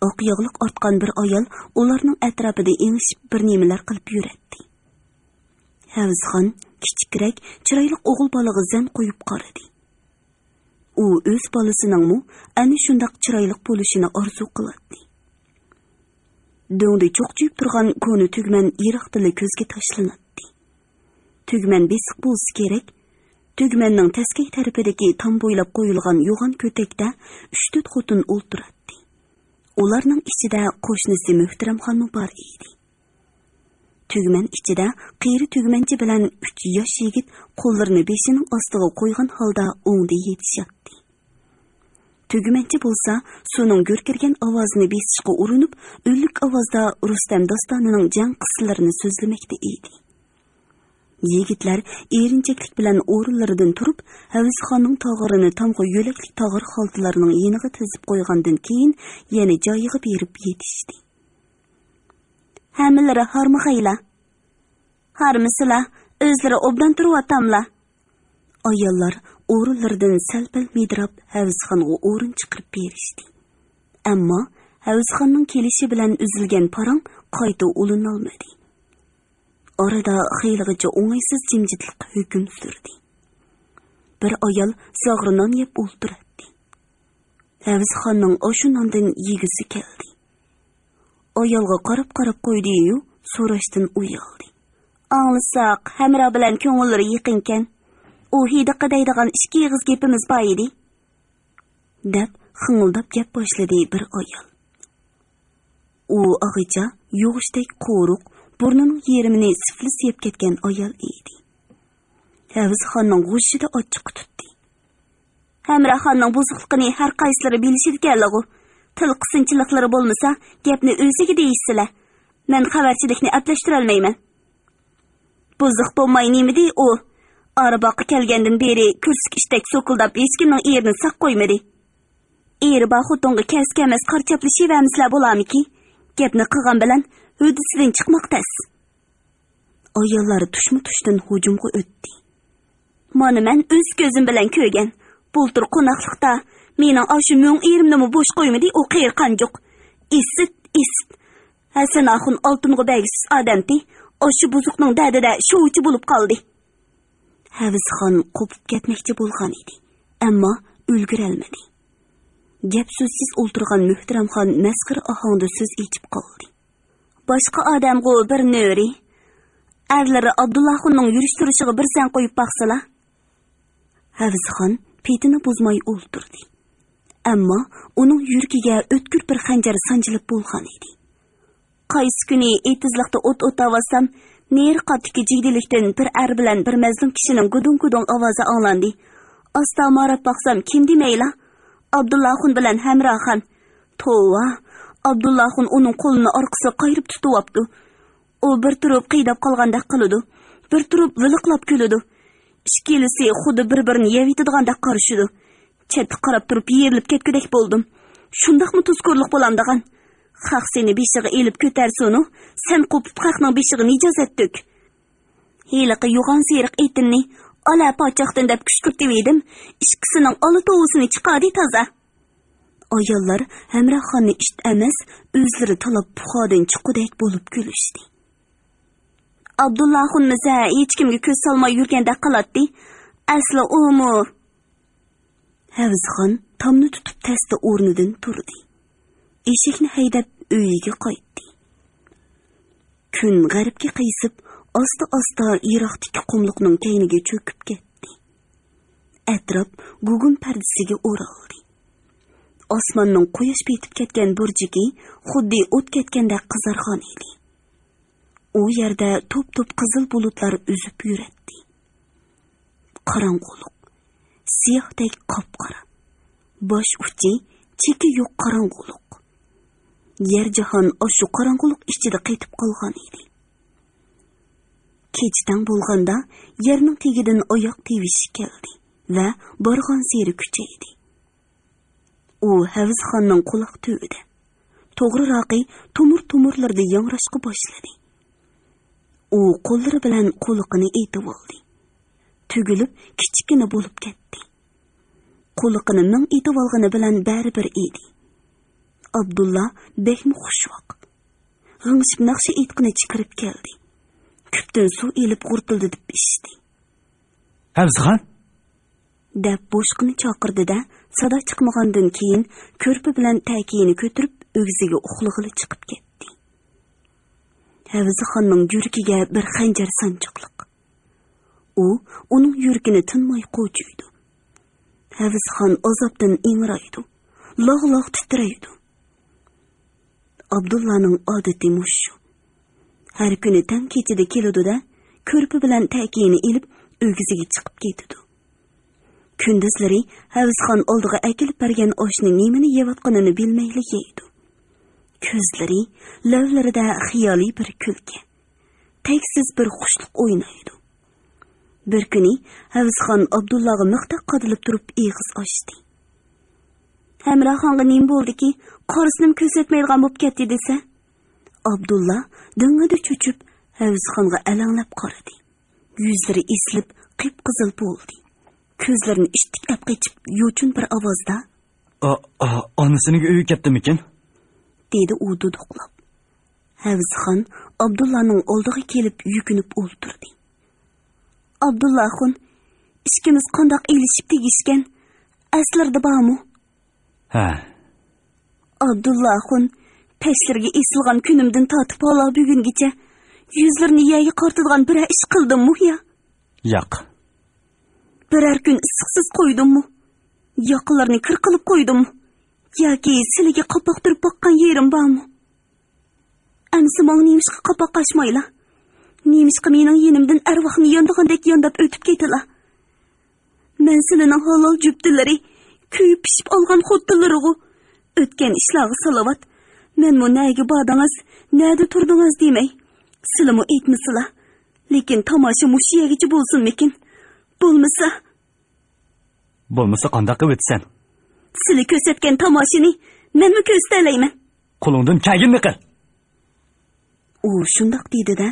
ئاق ياغلىق ئارتقان بىر ئايال ئۇلارنىڭ ئەتراپىدا ئېڭىشىپ بىر نېمىلەر قىلىپ يۈرەتتى. ھەۋزىخان كىچىكرەك، چىرايلىق ئوغۇل بالىغا زەن قويۇپ قارىدى. ئۇ ئۆز بالىسىنىڭمۇ ئەنە شۇنداق چىرايلىق بولۇشىنى ئارزۇ قىلاتتى. دۆڭدە چوقچىيىپ تۇرغان كونا تۈگمەن يىراقتىلا كۆزگە تاشلىناتتى. تۈگمەن بېسىق بولسا كېرەك. تۈگمەننىڭ تەسكەي تەرىپىدىكى تام بويلاپ قويۇلغان يوغان كۆتەكتە ئۈچ-تۆت خوتۇن ئولتۇراتتى. ئۇلارنىڭ ئىچىدە قوشنىسى مۆھتەرەمخانمۇ بار ئىدى. تۈگمەن ئىچىدە قېرى تۈگمەنچى بىلەن ئۈچ ياش يىگىت قوللىرىنى بېشىنىڭ ئاستىغا قويغان ھالدا ئوڭدا يېتىشاتتى. تۈگمەنچى بولسا سۇنىڭ گۈركىرىگەن ئاۋازىنى بېسىشقا ئۇرۇنۇپ، ئۈنلۈك ئاۋازدا رۇستەم داستانىنىڭ جەڭ قىسسىلىرىنى سۆزلىمەكتە ئىدى. يىگىتلەر ئېرىنچەكلىك بىلەن ئورۇنلىرىدىن تۇرۇپ، ھەۋزىخاننىڭ تاغىرىنى تامغا يۆلەكلىك تاغار خالتىلارنىڭ يېنىغا تىزىپ قويغاندىن كېيىن، يەنە جايىغا بېرىپ يېتىشتى. ھەممىلىرى ھارمىغايلا. ھارمىسىلا، ئۆزلىرى ئوبدان تۇرۇۋاتاملا. ئاياللار ئورۇنلىرىدىن سەل-پەل مىدىراپ، ھەۋزىخانغا ئورۇن چىقىرىپ بېرىشتى. ئەمما ھەۋزىخاننىڭ كېلىشى بىلەن ئۈزۈلگەن پاراڭ قايتا ئۇلىنالمىدى. ئارىدا خېلىغىچە ئوڭايسىز جىمجىتلىق ھۆكۈم سۈردى. بىر ئايال زاغرا نان يەپ ئولتۇراتتى. ھەۋزىخاننىڭ ئاشۇ ناندىن يېگۈسى كەلدى. ئايالغا قاراپ-قاراپ قويدى-يۇ، سوراشتىن ئۇيالدى. ئاڭلىساق، ھەمرا بىلەن كۆڭۈللىرى يېقىنكەن. ئۇ ھېدىقى دەيدىغان ئىككى ئېغىز گېپىمىز بار ئىدى. دەپ خىڭىلداپ گەپ باشلىدى بىر ئايال. ئۇ ئاغىچا، يۇغۇچتەك قورۇق، بۇرنىنىڭ يېرىمىنى سىفلىس يەپ كەتكەن ئايال ئىدى. ھەۋزىخاننىڭ غۇژژىدە ئاچچىقى تۇتتى. ھەمراخاننىڭ بۇزۇقلۇقىنى ھەر قايسىلىرى بىلىشىدىكەنلىغۇ. تىل قىسىنچىلىقلىرى بولمىسا، گەپنى ئۆزىگە دېيىشسىلە. مەن خەۋەرچىلىكنى ئەپلەشتۈرەلمەيمەن. بۇزۇق بولماي نېمىدى ئۇ؟ ئارىباغقا كەلگەندىن بېرى كۈرسۈك ئىشتەك سوكۇلداپ، ھېچكىمنىڭ ئېرىنى ساق قويمىدى. ئېرى بار خوتۇنغا كەس-كەمەس قارا چاپلىشىۋەرمىسىلە بولامىكى؟ گەپنى قىلغان بىلەن ھۆددىسىدىن چىقماق تەس. ئاياللار تۇشمۇ تۇشتىن ھۇجۇمغا ئۆتتى. مانا مەن ئۆز كۆزۈم بىلەن كۆرگەن. بۇلتۇر قوناقلىقتا مېنىڭ ئاشۇ مۆڭ ئېرىمنىمۇ بوش قويمىدى ئۇ قېرى قانجۇق. ئىسىت، ئىسىت. ھەسەن ئاخۇن ئالتۇنغا بەرگۈسىز ئادەمتى. ئاشۇ بۇزۇقنىڭ دەردىدە شوۋىچى بولۇپ قالدى. ھەۋزخان قوپۇپ كەتمەكچى بولغان ئىدى، ئەمما ئۈلگۈرەلمىدى. گەپ سۆزسىز ئولتۇرغان مۆھتەرەمخان مەسخىرە ئاھاڭدا سۆز ئېچىپ قالدى. باشقا ئادەمغۇ بىر نۆرى. ئەرلىرى ئابدۇللاخۇننىڭ يۈرۈش تۇرۇشىغا بىر سەن قويۇپ باقسىلا. ھەۋزخان پېتىنى بۇزماي ئولتۇردى. ئەمما ئۇنىڭ يۈرىكىگە ئۆتكۈر بىر خەنجەر سانجىلىپ بولغان ئىدى. قايسى كۈنى ئېتىزلىقتا ئوت ئوتاۋاتسام، نېرى قاتتىكى جىگدىلىكتىن بىر ئەر بىلەن بىر مەزلۇم كىشىنىڭ گۇدۇڭ-گۇدۇڭ ئاۋازى ئاڭلاندى. ئاستا ماراپ باقسام، كىم دېمەيلا؟ ئابدۇللاخۇن بىلەن ھەمراخان. توۋا، ئابدۇللاخۇن ئۇنىڭ قولىنى ئارقىسىغا قايرىپ تۇتۇۋاپتۇ. ئۇ بىر تۇرۇپ قىيداپ قالغاندەك قىلىدۇ، بىر تۇرۇپ ۋىلىقلاپ كۈلىدۇ. ئىككىلىسى خۇددى بىر-بىرىنى يەۋېتىدىغاندەك قارىشىدۇ. چەتتە قاراپ تۇرۇپ يېرىلىپ كەتكۈدەك بولدۇم. شۇنداقمۇ تۇزكورلۇق بولامدىغان؟ خەق سېنى بېشىغا ئېلىپ كۆتەرسۇنۇ، سەن قوپۇپ خەقنىڭ بېشىغا نىجازەت تۆك. ھېلىقى يوغان سېرىق ئېتىمنى ئالا پاچاقتىن دەپ كۈشكۈرتۈۋىدىم، ئىككىسىنىڭ ئالا توۋىسىنى چىقاردى تازا. ئاياللار ھەمراخاننى ئىت ئەمەس، ئۆزلىرى تالاپ پۇخادىن چىققۇدەك بولۇپ كۈلۈشتى. ئابدۇللاخۇنمىسە ھېچكىمگە كۆز سالماي يۈرگەندەك قىلاتتى. ئەسلى ئۇمۇ. ھەۋزخان تامنى تۇتۇپ تەستە ئورنىدىن تۇردى. ئېشەكنى ھەيدەپ ئۆيىگە قايتتى. كۈن غەربكە قىيسىپ، ئاستا-ئاستا يىراقتىكى قۇملۇقنىڭ كەينىگە چۆكۈپ كەتتى. ئەتراپ گۇگۇم پەردىسىگە ئورالدى. ئاسماننىڭ قۇياش پېتىپ كەتكەن بۇرجىكى خۇددى ئوت كەتكەندەك قىزارغان ئىدى. ئۇ يەردە توپ-توپ قىزىل بۇلۇتلار ئۈزۈپ يۈرەتتى. قاراڭغۇلۇق، سىياھتەك قاپقارا، باش ئۇچى، چېكى يوق قاراڭغۇلۇق. يەر جاھان ئاشۇ قاراڭغۇلۇق ئىچىدە قېتىپ قالغان ئىدى. كېچە تەڭ بولغاندا يەرنىڭ تېگىدىن ئاياق تىۋىشى كەلدى ۋە بارغانسېرى كۈچەيدى. ئۇ ھەۋزخاننىڭ قۇلاق تۈۋىدە، توغرىراقى تومۇر-تومۇرلىرىدا ياڭراشقا باشلىدى. ئۇ قوللىرى بىلەن قۇلىقىنى ئېتىۋالدى. تۈگۈلۈپ كىچىككىنە بولۇپ كەتتى. قۇلىقىنى مىڭ ئېتىۋالغىنى بىلەن بەرىبىر ئىدى. ئابدۇللا بەكمۇ خۇشۋاق. غىڭشىپ ناخشا ئېيتقىنىچە كىرىپ كەلدى. كۈپتىن سۇ ئېلىپ غۇرتۇلدىتىپ ئىچتى. ھەۋزىخان! دەپ بوشقىنى چاقىردى-دە، سادا چىقمىغاندىن كېيىن كۆرپە بىلەن تەكىيىنى كۆتۈرۈپ ئۆگزىگە ئۇخلىغىلى چىقىپ كەتتى. ھەۋزىخاننىڭ يۈرىكىگە بىر خەنجەر سانجىقلىق. ئۇ ئۇنىڭ يۈرىكىنى تىنماي قوچۇيدۇ. ھەۋزىخان ئازابتىن ئىڭرايدۇ، لاغ-لاغ تىترەيدۇ. ئابدۇللانىڭ ئادىتى مۇشۇ. ھەر كۈنى تەڭ كېچىدە كېلىدۇ-دە، كۆرپە بىلەن تەكىيىنى ئېلىپ، ئۆگزىگە چىقىپ كېتىدۇ. كۈندۈزلىرى ھەۋزىخان ئالدىغا ئەكېلىپ بەرگەن ئاشنى نېمىنى يەۋاتقىنىنى بىلمەيلا يەيدۇ. كۆزلىرى، لەۋلىرىدە خىيالىي بىر كۈلكە، تەگسىز بىر خۇشلۇق ئوينايدۇ. بىر كۈنى ھەۋزىخان ئابدۇللاغا مىختەك قادىلىپ تۇرۇپ ئېغىز ئاچتى. ھەمراخانغا نېمە بولدىكى، قارىسىنىمۇ كۆرسەتمەيدىغان بولۇپ كەتتى دېسە؟ ئابدۇللا دىڭڭىدە چۆچۈپ، ھەۋزىخانغا ئەلەڭلەپ قارىدى. يۈزلىرى ئېسىلىپ، قىپقىزىل بولدى. كۆزلىرىنى ئىتتىك ئەپ قېچىپ، يوچۇن بىر ئاۋازدا، ئا، ئا، ئانىسىنىڭ ئۆيىگە كەپتىمىكىن؟ دېدى ئۇ دۇدۇقلاپ. ھەۋزىخان ئابدۇللانىڭ ئالدىغا كېلىپ يۈكۈنۈپ ئولتۇردى. ئابدۇللاخۇن، ئىككىمىز قانداق ئېلىشىپ تېگىشكەن، ئەسلىرىدە بارمۇ؟ ھە. ئابدۇللاخۇن، پەشلىرىگە ئېسىلغان كۈنۈمدىن تارتىپ ھالا بۈگۈنگىچە يۈزلىرىنى يەرگە قارىتىدىغان بىرەر ئىش قىلدىممۇ يا؟ ياق. بىرەر كۈن ئىسسىقسىز قويدۇممۇ؟ ياقىلىرىنى كىر قىلىپ قويدۇممۇ؟ ياكى سىلىگە قاپاق تۈرۈپ باققان يېرىم بارمۇ؟ ئەمسە ماڭا نېمىشقا قاپاق ئاچمايلا؟ نېمىشقا مېنىڭ يېنىمدىن ئەرۋاخنى ياندىغاندەك يانداپ ئۆتۈپ كېتىلا؟ مەن سىلىنىڭ ھالال جۈپتىلىرى، كۆيۈپ پىشىپ ئالغان خوتۇنلىرىغۇ. ئۆتكەن ئىشلارغا سالاۋات. مەنمۇ نەگە باردىڭىز، نەدە تۇردىڭىز دېمەي. سىلىمۇ ئېيتمىسىلا. لېكىن تاماشا مۇشۇ يەرگىچە بولسۇنمىكىن؟ بولمىسا. بولمىسا قانداق قىلىۋېتىسەن؟ سىلى كۆرسەتكەن تاماشىنى مەنمۇ كۆرسىتەلەيمەن. قولۇڭدىن كەلگىنىنى قىل. ئۇ شۇنداق دېدى-دە،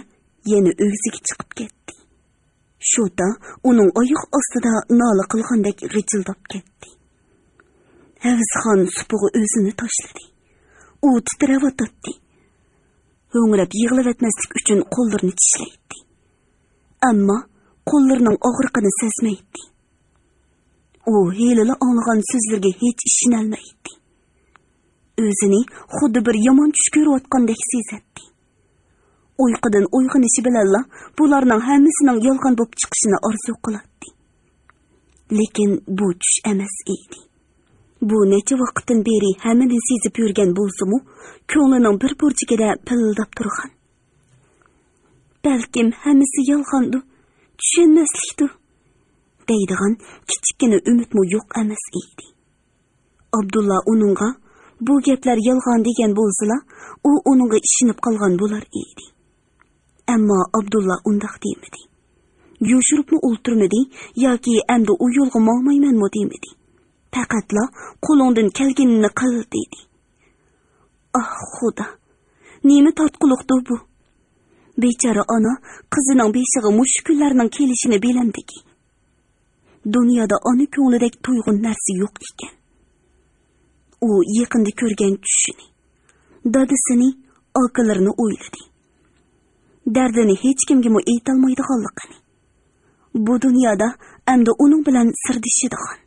يەنە ئۆگزىگە چىقىپ كەتتى. شوتا ئۇنىڭ ئايىغى ئاستىدا نالە قىلغاندەك غىچىلداپ كەتتى. ھەۋزىخان سۇپىغا ئۆزىنى تاشلىدى. ئۇ تىترەۋاتاتتى. ھۆڭرەپ يىغلىۋەتمەسلىك ئۈچۈن قوللىرىنى چىشلەيتتى. ئەمما قوللىرىنىڭ ئاغرىقىنى سەزمەيتتى. ئۇ ھېلىلا ئاڭلىغان سۆزلىرىگە ھېچ ئىشىنەلمەيتتى. ئۆزىنى خۇددى بىر يامان چۈش كۆرۈۋاتقاندەك سېزەتتى. ئۇيقۇدىن ئويغىنىشى بىلەنلا بۇلارنىڭ ھەممىسىنىڭ يالغان بولۇپ چىقىشىنى ئارزۇ قىلاتتى. لېكىن بۇ چۈش ئەمەس ئىدى. بۇ نەچچە ۋاقىتتىن بېرى ھەممىنى سېزىپ يۈرگەن بولسىمۇ، كۆڭلىنىڭ بىر بۇرجىكىدە پىلىلداپ تۇرغان، «بەلكىم ھەممىسى يالغاندۇ، چۈشەنمەسلىكتۇ» دەيدىغان كىچىككىنە ئۈمىدمۇ يوق ئەمەس ئىدى. ئابدۇللا ئۇنىڭغا «بۇ گەپلەر يالغان» دېگەن بولسىلا، ئۇ ئۇنىڭغا ئىشىنىپ قالغان بولار ئىدى. ئەمما ئابدۇللا ئۇنداق دېمىدى. يوشۇرۇپمۇ ئولتۇرمىدى ياكى «ئەمدى ئۇ يولغا ماڭمايمەنمۇ» دېمىدى. پەقەتلا «قولۇڭدىن كەلگىنىنى قىل» دېدى. ئاھ، خۇدا! نېمە تارتقۇلۇقتۇ بۇ؟ بىچارە ئانا قىزىنىڭ بېشىغا مۇشۇ كۈنلەرنىڭ كېلىشىنى بىلەمدىكى؟ دۇنيادا ئانا كۆڭلىدەك تۇيغۇ نەرسە يوق ئىكەن. ئۇ يېقىندا كۆرگەن چۈشىنى، دادىسىنى، ئاكىلىرىنى ئويلىدى. دەردىنى ھېچكىمگىمۇ ئېيتالمايدىغانلىقىنى، بۇ دۇنيادا ئەمدى ئۇنىڭ بىلەن سىردىشىدىغان،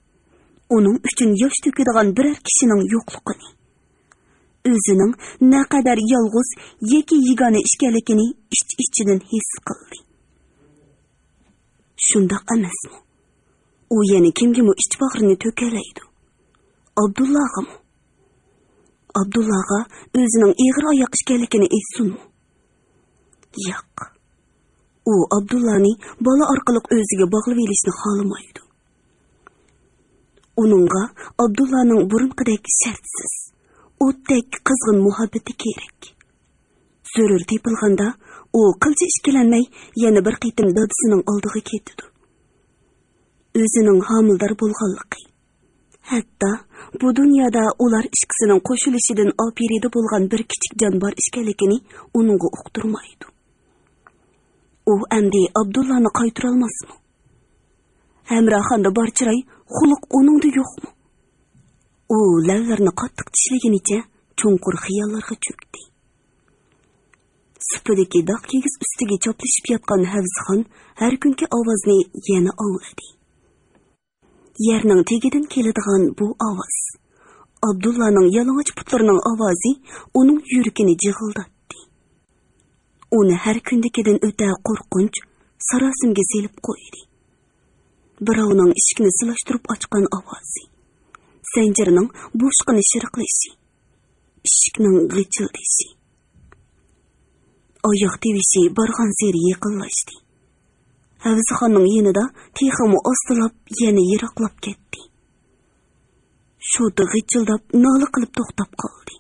ئۇنىڭ ئۈچۈن ياش تۆكىدىغان بىرەر كىشىنىڭ يوقلۇقىنى، ئۆزىنىڭ نەقەدەر يالغۇز، يەككە يېگانە ئىكەنلىكىنى ئىچ-ئىچىدىن ھېس قىلدى. شۇنداق ئەمەسمۇ؟ ئۇ يەنە كىمگىمۇ ئىچ باغرىنى تۆكەلەيدۇ؟ ئابدۇللاغىمۇ؟ ئابدۇللاغا ئۆزىنىڭ ئېغىر ئاياق ئىكەنلىكىنى ئېيتسۇنمۇ؟ ياق. ئۇ ئابدۇللانى بالا ئارقىلىق ئۆزىگە باغلىۋېلىشنى خالىمايدۇ. ئۇنىڭغا ئابدۇللانىڭ بۇرۇنقىدەك شەرتسىز، ئوتتەك قىزغىن مۇھەببىتى كېرەك. زۆرۈر تېپىلغاندا، ئۇ قىلچە ئىككىلەنمەي يەنە بىر قېتىم دادىسىنىڭ ئالدىغا كېتىدۇ. ئۆزىنىڭ ھامىلىدار بولغانلىقى، ھەتتا بۇ دۇنيادا ئۇلار ئىككىسىنىڭ قوشۇلۇشىدىن ئاپىرىدە بولغان بىر كىچىك جان بار ئىكەنلىكىنى ئۇنىڭغا ئۇقتۇرمايدۇ. ئۇ ئەمدى ئابدۇللانى قايتۇرالماسمۇ؟ ھەمراخاندا بار چىراي، خۇلق ئۇنىڭدا يوقمۇ؟ ئۇ لەۋلىرىنى قاتتىق چىشلىگىنىچە چوڭقۇر خىياللارغا چۆكتى. سۇپىدىكى داغ كىگىز ئۈستىگە چاپلىشىپ ياتقان ھەۋزىخان ھەر كۈنكى ئاۋازنى يەنە ئاڭلىدى. يەرنىڭ تېگىدىن كېلىدىغان بۇ ئاۋاز، ئابدۇللانىڭ يالىڭاچ پۇتلىرىنىڭ ئاۋازى ئۇنىڭ يۈرىكىنى جىغىلداتتى. ئۇنى ھەر كۈندىكىدىن ئۆتە قورقۇنچ ساراسىمىگە سېلىپ قويدى. بىراۋنىڭ ئىشىكنى سىلاشتۇرۇپ ئاچقان ئاۋازى، زەنجىرنىڭ بوشقىنى شىرقىلىشى، ئىشىكنىڭ غىچىلدىشى. ئاياغ تىۋىشى بارغانسېرى يېقىنلاشتى. ھەۋزىخاننىڭ يېنىدا تېخىمۇ ئاستىلاپ، يەنە يىراقلاپ كەتتى. شوتا غىچىلداپ، نالە قىلىپ توختاپ قالدى.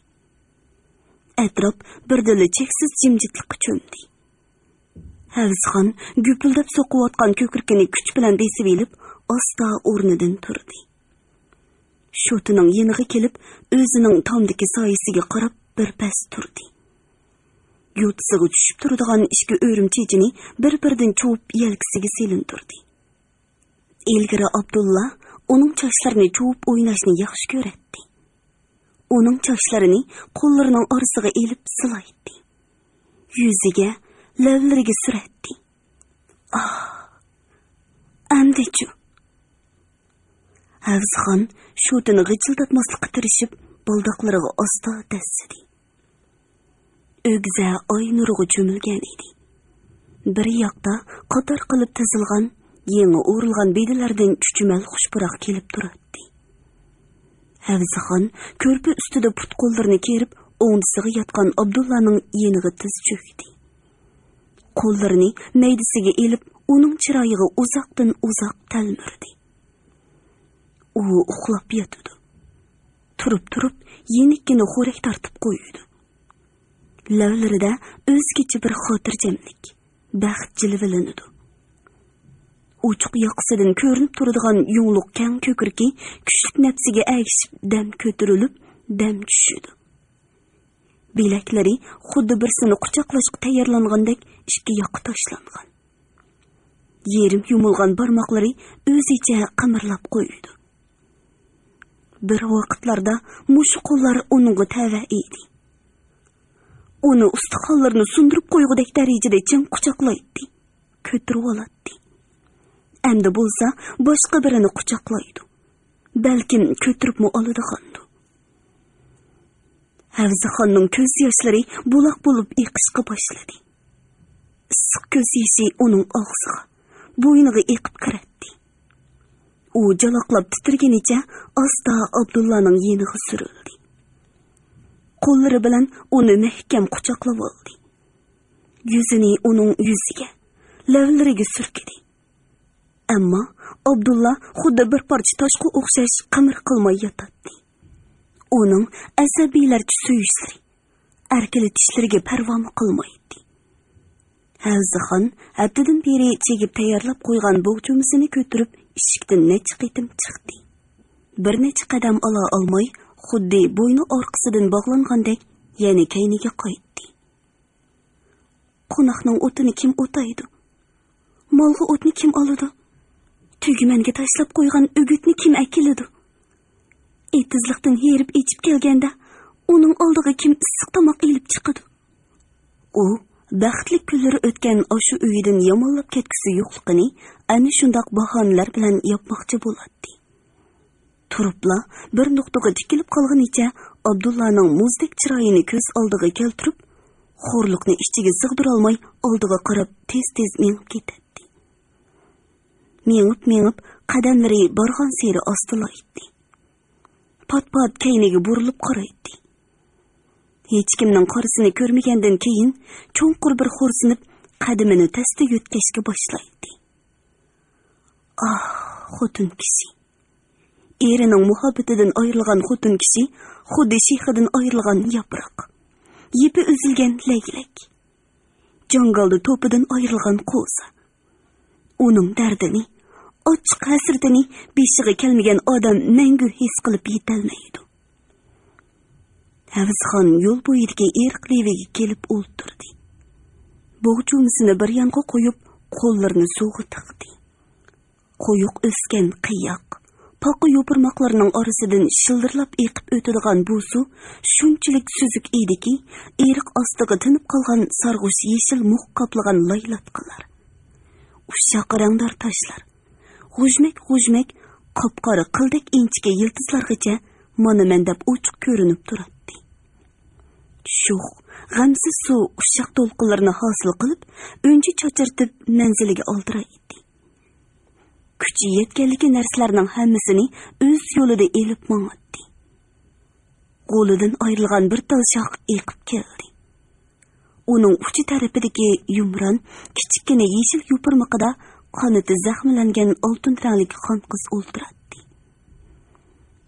ئەتراپ بىردىنلا چەكسىز جىمجىتلىققا چۆمدى. ھەۋزىخان گۈپۈلدەپ سوقۇۋاتقان كۆكرىكىنى كۈچ بىلەن بېسىۋېلىپ، ئاستا ئورنىدىن تۇردى. شوتىنىڭ يېنىغا كېلىپ، ئۆزىنىڭ تامدىكى سايىسىگە قاراپ بىر پەس تۇردى. يوتىسىغا چۈشۈپ تۇرىدىغان ئىككى ئۆرۈم چېچىنى بىر-بىرىدىن چۇۋۇپ يەلكىسىگە سېلىندۇردى. ئىلگىرى ئابدۇللا ئۇنىڭ چاچلىرىنى چۇۋۇپ ئويناشنى ياخشى كۆرەتتى. ئۇنىڭ چاچلىرىنى قوللىرىنىڭ ئارىسىغا ئېلىپ سىلايتتى. يۈزىگە، لەۋلىرىگە سۈرەتتى. ئاھ، ئەمدىچۇ؟ ھەۋزىخان شوتىنى غىچىلداتماسلىققا تىرىشىپ، بالداقلىرىغا ئاستا دەسسىدى. ئۆگزە ئاي نۇرىغا چۆمۈلگەن ئىدى. بىر ياقتا قاتار قىلىپ تىزىلغان، يېڭى ئورۇلغان بېدىلەردىن چۈچۈمەل خۇش پۇراق كېلىپ تۇراتتى. ھەۋزىخان كۆرپە ئۈستىدە پۇت-قوللىرىنى كېرىپ، ئوڭدىسىغا ياتقان ئابدۇللانىڭ يېنىغا تىز چۆكتى. قوللىرىنى مەيدىسىگە ئېلىپ، ئۇنىڭ چىرايىغا ئۇزاقتىن ئۇزاق تەلمۈردى. ئۇ ئۇخلاپ ياتىدۇ. تۇرۇپ-تۇرۇپ يېنىككىنە خورەك تارتىپ قويىدۇ. لەۋلىرىدە ئۆزگىچە بىر خاتىرجەملىك، بەخت جىلۋىلىنىدۇ. ئوچۇق ياقىسىدىن كۆرۈنۈپ تۇرىدىغان يۇڭلۇق كەڭ كۆكرىكى كۈچلۈك نەپسىگە ئەگىشىپ دەم كۆتۈرۈلۈپ، دەم چۈشىدۇ. بىلەكلىرى خۇددى بىرسىنى قۇچاقلاشقا تەييارلانغاندەك ئىككى ياققا تاشلانغان. يېرىم يۇمۇلغان بارماقلىرى ئۆزىچە قىمىرلاپ قويىدۇ. بىر ۋاقىتلاردا مۇشۇ قوللار ئۇنىڭغا تەۋە ئىدى. ئۇنى ئۇستىخانلىرىنى سۇندۇرۇپ قويغۇدەك دەرىجىدە چىڭ قۇچاقلايتتى، كۆتۈرۈۋالاتتى. ئەمدى بولسا باشقا بىرىنى قۇچاقلايدۇ. بەلكىم كۆتۈرۈپمۇ ئالىدىغاندۇ. ھەۋزىخاننىڭ كۆز ياشلىرى بۇلاق بولۇپ ئېقىشقا باشلىدى. ئىسسىق كۆز يېشى ئۇنىڭ ئاغزىغا، بوينىغا ئېقىپ كىرەتتى. ئۇ جالاقلاپ تىترىگىنىچە ئاستا ئابدۇللانىڭ يېنىغا سۈرۈلدى. قوللىرى بىلەن ئۇنى مەھكەم قۇچاقلىۋالدى. يۈزىنى ئۇنىڭ يۈزىگە، لەۋلىرىگە سۈركىدى. ئەمما ئابدۇللا خۇددى بىر پارچە تاشقا ئوخشاش قىمىر قىلماي ياتاتتى. ئۇنىڭ ئەسەبىيلەرچە سۆيۈشلىرى، ئەركىلىتىشلىرىگە پەرۋامۇ قىلمايتتى. ھەۋزىخان ھەپتىدىن بېرى چېگىپ تەييارلاپ قويغان بوغچىمىسىنى كۆتۈرۈپ ئىشىكتىن نەچچە قېتىم چىقتى. بىر نەچچە قەدەم ئالا ئالماي، خۇددى بوينى ئارقىسىدىن باغلانغاندەك يەنە كەينىگە قايتتى. قوناقنىڭ ئوتىنى كىم ئوتايدۇ؟ مالغا ئوتنى كىم ئالىدۇ؟ تۈگمەنگە تاشلاپ قويغان ئۆگۈتنى كىم ئەكېلىدۇ؟ ئېتىزلىقتىن ھېرىپ ئېچىپ كەلگەندە، ئۇنىڭ ئالدىغا كىم ئىسسىق تاماق ئېلىپ چىقىدۇ؟ ئۇ بەختلىك كۈنلىرى ئۆتكەن ئاشۇ ئۆيىدىن يامانلاپ كەتكۈسى يوقلۇقىنى ئەنە شۇنداق باھانىلەر بىلەن ياپماقچى بولاتتى. تۇرۇپلا بىر نۇقتىغا تىكىلىپ قالغىنىچە ئابدۇللانىڭ مۇزدەك چىرايىنى كۆز ئالدىغا كەلتۈرۈپ، خورلۇقنى ئىچىگە سىغدۇرالماي ئالدىغا قاراپ تېز-تېز مېڭىپ كېتەتتى. مېڭىپ-مېڭىپ قەدەملىرى بارغانسېرى ئاستىلايتتى. پات-پات كەينىگە بۇرۇلۇپ قارايتتى. ھېچكىمنىڭ قارىسىنى كۆرمىگەندىن كېيىن چوڭقۇر بىر خورسىنىپ قەدىمىنى تەستە يۆتكەشكە باشلايتتى. ئاھ، خوتۇن كىشى! ئېرىنىڭ مۇھەببىتىدىن ئايرىلغان خوتۇن كىشى خۇددى شېخىدىن ئايرىلغان ياپراق، يىپى ئۈزۈلگەن لەگلەك، جاڭگالدا توپىدىن ئايرىلغان قوزا. ئۇنىڭ دەردىنى، ئاچچىق ھەسرىتىنى بېشىغا كەلمىگەن ئادەم مەڭگۈ ھېس قىلىپ يېتەلمەيدۇ. ھەۋزىخان يول بويىدىكى ئېرىق لېۋىگە كېلىپ ئولتۇردى. بوغچىمىسىنى بىر يانغا قويۇپ، قوللىرىنى سۇغا تىقتى. قويۇق ئۆسكەن قىياق، پاقا يوپۇرماقلىرىنىڭ ئارىسىدىن شىلدىرلاپ ئېقىپ ئۆتىدىغان بۇ سۇ شۇنچىلىك سۈزۈك ئىدىكى، ئېرىق ئاستىغا تىنىپ قالغان سارغۇچ يېشىل مۇخ قاپلىغان لايلاتقىلار، ئۇششاق رەڭدار تاشلار، غۇژمەك-غۇژمەك قاپقارا قىلدەك ئىنچىكە يىلتىزلارغىچە مانا مەن دەپ ئوچۇق كۆرۈنۈپ تۇراتتى. شوخ، غەمسىز سۇ ئۇششاق دولقۇنلىرىنى ھاسىل قىلىپ، ئۈنچە چاچرىتىپ مەنزىلىگە ئالدىرايتتى. كۈچى يەتكەنلىكى نەرسىلەرنىڭ ھەممىسىنى ئۆز يولىدا ئېلىپ ماڭاتتى. غولىدىن ئايرىلغان بىر تال شاخ ئېقىپ كەلدى. ئۇنىڭ ئۇچى تەرىپىدىكى يۇمران، كىچىككىنە يېشىل يوپۇرمىقىدا قانىتى زەخىملەنگەن ئالتۇن رەڭلىك خانقىز ئولتۇراتتى.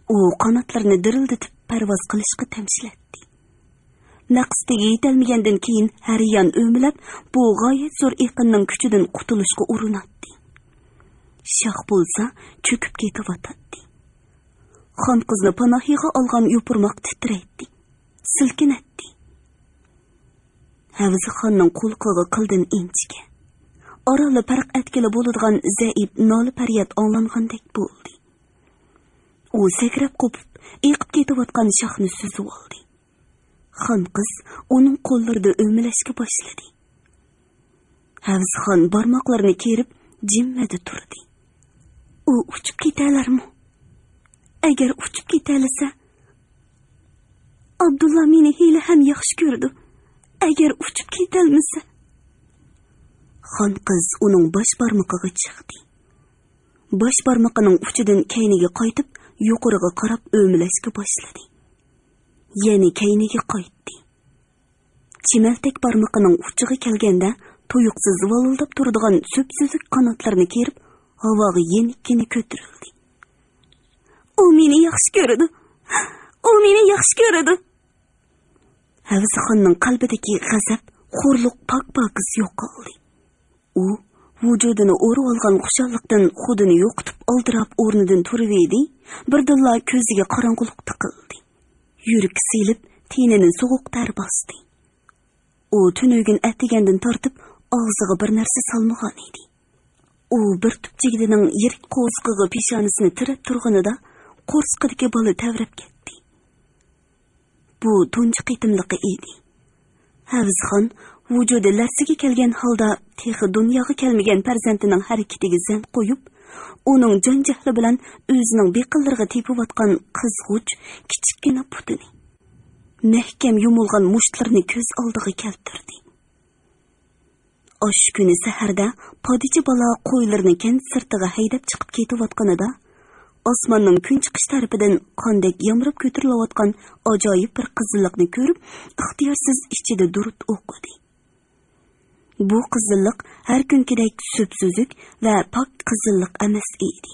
ئۇ قاناتلىرىنى دىرىلدىتىپ پەرۋاز قىلىشقا تەمشىلەتتى. مەقسىتىگە يېتەلمىگەندىن كېيىن ھەر يان ئۆمىلەپ، بۇ غايەت زور ئېقىننىڭ كۈچىدىن قۇتۇلۇشقا ئۇرۇناتتى. شاخ بولسا چۆكۈپ كېتىۋاتاتتى. خانقىزنى پاناھىغا ئالغان يوپۇرماق تىترەيتتى، سىلكىنەتتى. ھەۋزىخاننىڭ قۇلىقىغا قىلدىن ئىنچىكە، ئارانلا پەرق ئەتكىلى بولىدىغان زەئىپ نالە-پەرياد ئاڭلانغاندەك بولدى. ئۇ سەكرەپ قوپۇپ، ئېقىپ كېتىۋاتقان شاخنى سۈزۈۋالدى. خانقىز ئۇنىڭ قوللىرىدا ئۆمىلەشكە باشلىدى. ھەۋزىخان بارماقلىرىنى كېرىپ، جىممىدە تۇردى. ئۇ ئۇچۇپ كېتەلەرمۇ؟ ئەگەر ئۇچۇپ كېتەلىسە، ئابدۇللا مېنى ھېلىھەم ياخشى كۆرىدۇ. ئەگەر ئۇچۇپ كېتەلمىسە. خانقىز ئۇنىڭ باش بارمىقىغا چىقتى. باش بارمىقىنىڭ ئۇچىدىن كەينىگە قايتىپ، يۇقىرىغا قاراپ ئۆمىلەشكە باشلىدى. يەنە كەينىگە قايتتى. چىمەلتەك بارمىقىنىڭ ئۇچىغا كەلگەندە، تۇيۇقسىز ۋالىلداپ تۇرىدىغان سۈپسۈزۈك قاناتلىرىنى كېرىپ، ھاۋاغا يېنىككىنە كۆتۈرۈلدى. ئۇ مېنى ياخشى كۆرىدۇ. ئۇ مېنى ياخشى كۆرىدۇ. ھەۋزىخاننىڭ قەلبىدىكى غەزەپ، خورلۇق پاك-پاكىز يوقالدى. ئۇ ۋۇجۇدىنى ئورىۋالغان خۇشاللىقتىن خۇدىنى يوقىتىپ ئالدىراپ ئورنىدىن تۇرۇۋىدى، بىردىنلا كۆزىگە قاراڭغۇلۇق تىقىلدى. يۈرىكى سېلىپ، تېنىنى سوغۇق تەر باستى. ئۇ تۈنۈگۈن ئەتىگەندىن تارتىپ ئاغزىغا بىر نەرسە سالمىغان ئىدى. ئۇ بىر تۈپ جىگدىنىڭ يىرىك قورسىقىغا پېشانىسىنى تىرەپ تۇرغىنىدا، قورسىقىدىكى بالا تەۋرەپ كەتتى. بۇ تۇنجى قېتىملىقى ئىدى. ھەۋزىخان ۋۇجۇدى لەرزىگە كەلگەن ھالدا تېخى دۇنياغا كەلمىگەن پەرزەنتىنىڭ ھەرىكىتىگە زەن قويۇپ، ئۇنىڭ جان-جەھلى بىلەن ئۆزىنىڭ بېقىنلىرىغا تېپىۋاتقان قىزغۇچ كىچىككىنە پۇتىنى، مەھكەم يۇمۇلغان مۇشتلىرىنى كۆز ئالدىغا كەلتۈردى. ئاشۇ كۈنى سەھەردە پادىچى بالا قويلىرىنى كەنت سىرتىغا ھەيدەپ چىقىپ كېتىۋاتقىنىدا، ئاسماننىڭ كۈنچىقىش تەرىپىدىن قاندەك يامراپ كۆتۈرۈلۈۋاتقان ئاجايىپ بىر قىزىللىقنى كۆرۈپ، ئىختىيارسىز ئىچىدە دۇرۇت ئوقۇدى. بۇ قىزىللىق ھەر كۈنكىدەك سۈپسۈزۈك ۋە پاك قىزىللىق ئەمەس ئىدى.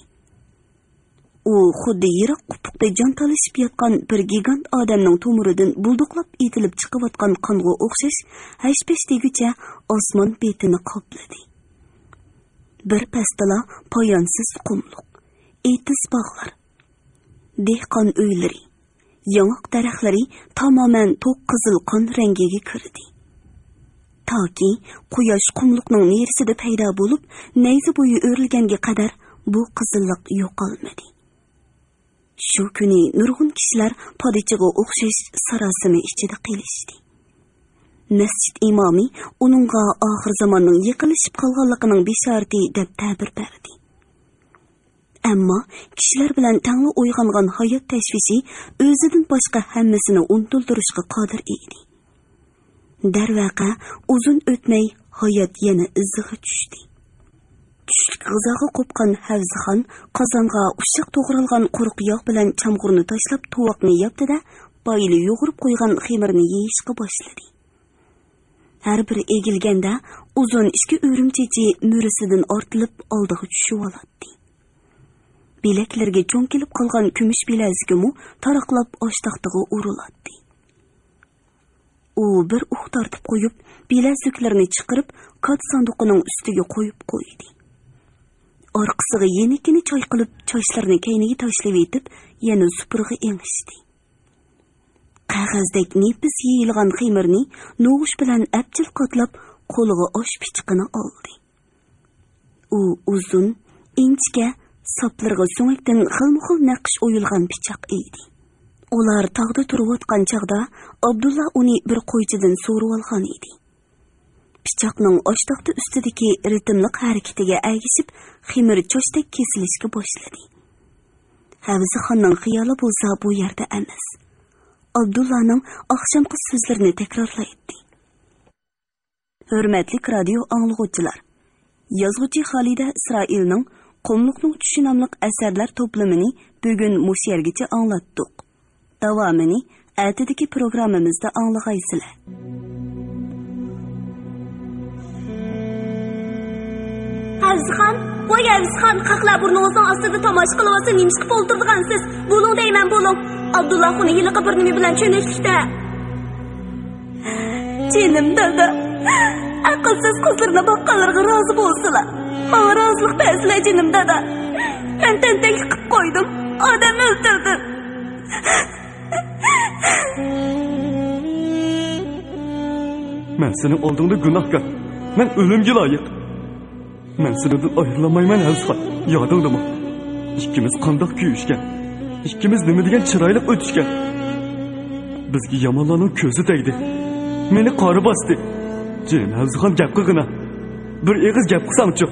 ئۇ خۇددى يىراق ئۇپۇقتا جان تالىشىپ ياتقان بىر گىگانت ئادەمنىڭ تومۇرىدىن بۇلدۇقلاپ ئېتىلىپ چىقىۋاتقان قانغا ئوخشاش ھەش-پەش دېگۈچە ئاسمان بېتىنى قاپلىدى. بىر پەستىلا پايانسىز قۇملۇق، ئېتىز باغلار، دېھقان ئۆيلىرى، ياڭاق دەرەخلىرى تامامەن توق قىزىل قان رەڭگىگە كىردى. تاكى قۇياش قۇملۇقنىڭ نېرىسىدە پەيدا بولۇپ، نەيزە بويى ئۆرۈلگەنگە قەدەر بۇ قىزىللىق يوقالمىدى. شۇ كۈنى نۇرغۇن كىشىلەر پادىچىغا ئوخشاش ساراسىمە ئىچىدە قېلىشتى. مەسچىت ئىمامى ئۇنىڭغا ئاخىر زاماننىڭ يېقىنلىشىپ قالغانلىقىنىڭ بېشارىتى دەپ تەبىر بەردى. ئەمما كىشىلەر بىلەن تەڭلا ئويغانغان ھايات تەشۋىشى ئۆزىدىن باشقا ھەممىسىنى ئۇنتۇلدۇرۇشقا قادىر ئىدى. دەرۋەقە، ئۇزۇن ئۆتمەي ھايات يەنە ئىزىغا چۈشتى. چۈشلۈك غىزاغا قوپقان ھەۋزىخان قازانغا ئۇششاق توغرالغان قۇرۇق ياغ بىلەن چامغۇرنى تاشلاپ، تۇۋاقنى ياپتى-دە، بايىلا يۇغۇرۇپ قويغان خېمىرنى يېيىشقا باشلىدى. ھەر بىر ئېگىلگەندە ئۇزۇن ئىككى ئۆرۈم چېچى مۈرىسىدىن ئارتىلىپ ئالدىغا چۈشۈۋالاتتى. بىلەكلىرىگە چوڭ كېلىپ قالغان كۈمۈش بىلەزۈكىمۇ تاراقلاپ ئاشتاختىغا ئۇرۇلاتتى. ئۇ بىر ئۇھ تارتىپ قويۇپ، بىلەزۈكلىرىنى چىقىرىپ، كات ساندۇقىنىڭ ئۈستىگە قويۇپ قويدى. ئارقىسىغا يېنىكىنى چايقىلىپ، چاچلىرىنى كەينىگە تاشلىۋېتىپ، يەنە سۇپرىغا ئېڭىشتى. قەغەزدەك نېپىز يېيىلغان خېمىرنى نوغۇچ بىلەن ئەپچىل قاتلاپ، قولىغا ئاش پىچىقىنى ئالدى. ئۇ ئۇزۇن، ئىنچىكە، ساپلىرىغا سۆڭەكتىن خىلمۇخىل نەقىش ئويۇلغان پىچاق ئىدى. ئۇلار تاغدا تۇرۇۋاتقان چاغدا ئابدۇللا ئۇنى بىر قويچىدىن سورىۋالغان ئىدى. پىچاقنىڭ ئاشتاختا ئۈستىدىكى رىتىملىق ھەرىكىتىگە ئەگىشىپ، خېمىر چاچتەك كېسىلىشكە باشلىدى. ھەۋزىخاننىڭ خىيالى بولسا بۇ يەردە ئەمەس. ئابدۇللانىڭ ئاخشامقى سۆزلىرىنى تەكرارلايتتى. ھۆرمەتلىك رادىيو ئاڭلىغۇچىلار! يازغۇچى خالىدە ئىسرائىلنىڭ قۇملۇقنىڭ چۈشى ناملىق ئەسەرلەر توپلىمىنى بۈگۈن مۇشۇ يەرگىچە ئاڭلاتتۇق. داۋامىنى ئەتىدىكى پروگراممىمىزدا ئاڭلىغايسىلەر. ھەۋزىخان، ۋاي ھەۋزىخان، خەقلەر بۇرنىڭىزنىڭ ئاستىدا تاماشا قىلىۋاتسا، نېمىشقا ئولتۇرىدىغانسىز؟ بولۇڭ دەيمەن، بولۇڭ. ئابدۇللا خۇنى ھېلىقى بىر نېمە بىلەن چۆنەشلىكتە. جېنىم دادا، ئەقىلسىز قىزلىرىنى باققانلىرىغا رازى بولسىلا، ماڭا رازىلىق بەرسىلە، جېنىم دادا. مەن تەنتەكلىك قىلىپ قويدۇم، ئادەم ئۆلتۈردۈم. مەن سېنىڭ ئالدىڭدا گۇناھكار. مەن ئۆلۈمگە لايىق. مەن سېنىڭدىن ئايرىلالمايمەن، ھەۋزىخان. يادىڭدىمۇ؟ ئىككىمىز قانداق كۆيۈشكەن؟ ئىككىمىز نېمە دېگەن چىرايلىق ئۆتۈشكەن؟ بىزگە يامانلارنىڭ كۆزى تەگدى. مېنى قارا باستى. جېنىم ھەۋزىخان، گەپ قىلغىنا. بىر ئېغىز گەپ قىلساڭچۇ؟